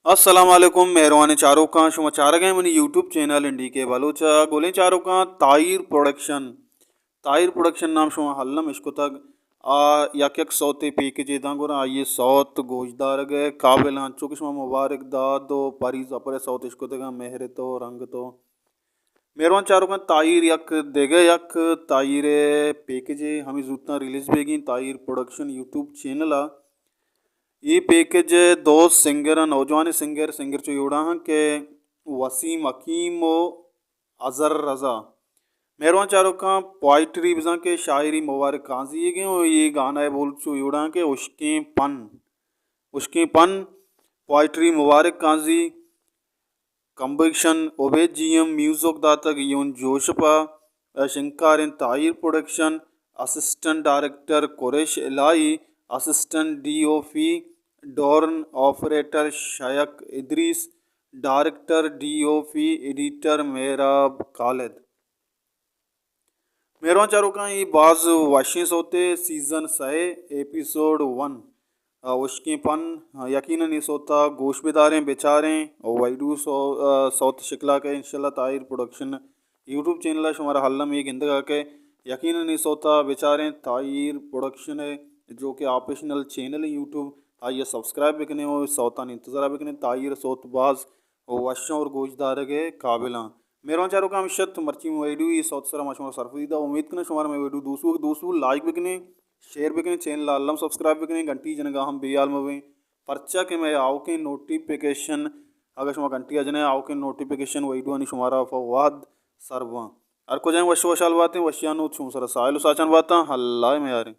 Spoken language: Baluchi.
السلام علیکم، مہروانیں چاروکاں، شما چارگ ءَ منی یوٹیوب چینل این ڈی کے بلوچ ءَ۔ گلیں چاروکاں، تاہیر پروڈکشن، تاہیر پروڈکشن نام شما الم اشکتگ۔ آ یک یک سوتے پیکجے داں گڑا آئی ءِ سوت گوشدارگ ءِ قابل اَنت، چو کہ شما مبارک داد ءُ پری ظفر ءِ سوت اشکتگ اَنت، مہر تو رنگ تو۔ مہروان چاروکاں، تاہیر یک دگہ یک تاہیر ءِ پیکجے ہمے زوتاں ریلیز بیگیں تاہیر پروڈکشن یوٹیوب چینل ءَ۔ اے پیکج ءِ دو سنگر ءَ، نوجوانیں سنگر، سنگر چو اے وڑا اَنت کہ وسیم حکیم ءُ اظہر رضا۔ مہروان چاروکاں، پوئٹری بزاں کہ شاعری مبارک قاضی ئیگ اِنت ءُ اے گانا ءِ بول چو اے وڑا اَنت کہ اشکیں پن، اشکیں پن، پوئٹری مبارک قاضی، کمپوزیشن عبید جی ایم، میوزک داتگ یون جوشپ ءَ، شنگکاریں تاہیر پروڈکشن، اسسٹنٹ ڈائریکٹر قریش الہی، اسسٹنٹ ڈی او پی ڈرون آپریٹر شیخ ادریس، ڈائریکٹر ڈی او پی ایڈیٹر مہراب خالد۔ مہروان چاروکاں، اے باز وشیں سوتے، سیزن سئے، ایپیسوڈ ون، آ، اشکیں پن۔ آ، یقیناً اے سوتا گوش بداریں، بچاریں، ویڈیو سو-، آ، سوت شکلا کہ انشاءاللہ تاہیر پروڈکشن یوٹیوب چینل ءَ شمارا الم اے گندگا کہ یقیناً اے سوتا بچاریں، تاہیر پروڈکشن ءِ جو کہ آپریشنل چینل اِنت یوٹیوب، آئی ءَ سبسکرائب بکنیں ءُ سوتانی انتظارا بکنیں۔ تاہیر سوت باز وشاں اور گوش دارگ ءِ قابلاں۔ مہروان چاروکاں، ہمیش اَت مرچی ویڈیو، اے سوت سرا ما شمارا سرپدی دا۔ امید کناں شمارا مئے ویڈیو دوست بوگ، دوست بو لائک بکنیں، شیئر بکنیں، چینل ءَ الم سبسکرائب بکنیں، گھنٹی جنگا ہم بے حال مبیں، پرچا کہ مئے آؤکیں نوٹیفیکیشن، اگر شما گھنٹی ءَ جنئے، آؤکیں نوٹیفیکیشن ویڈیوانی شمارا پہ وہد سر باں۔ ہر کجائیں وش وشحال باتیں، وشیانی چون سرا ساہیل ءُ ساچان باتاں، اللہ ءِ میاریں۔